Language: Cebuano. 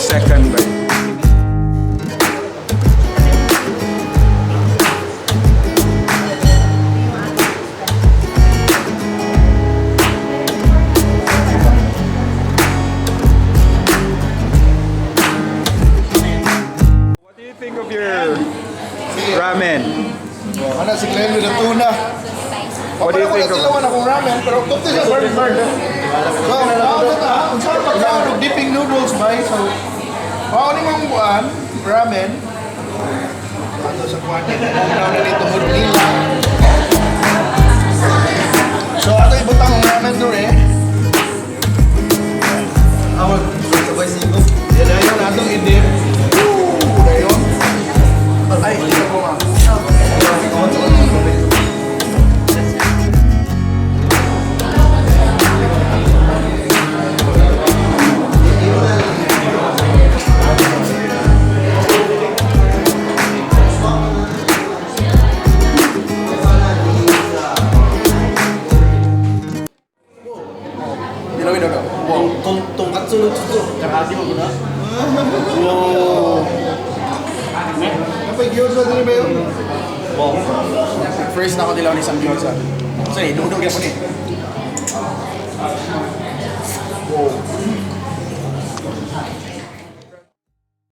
second bite. What do you think of your ramen? Ana si Glenn with the tuna. What do you think of Sila akong ramen, pero kunti siya burn burn. So, mao na ta, unsa ang pagkaon og dipping noodles bay? So, mao ni mong kuan, ramen. Ato sa kuan, mao na ni tungod nila. So, ato ibutang ang ramen dure. Awag, sabay sigo. Yan dayon atong i-dip. Woo, dayon. Ay, isa ko ma. Dilaw, dilaw. Wow. Tongkatsu no tsuto. Napay gyoza diri ba yun? Wow. First na ako dilaw ni isang gyoza. Sorry, dudog yan po ni. Wow.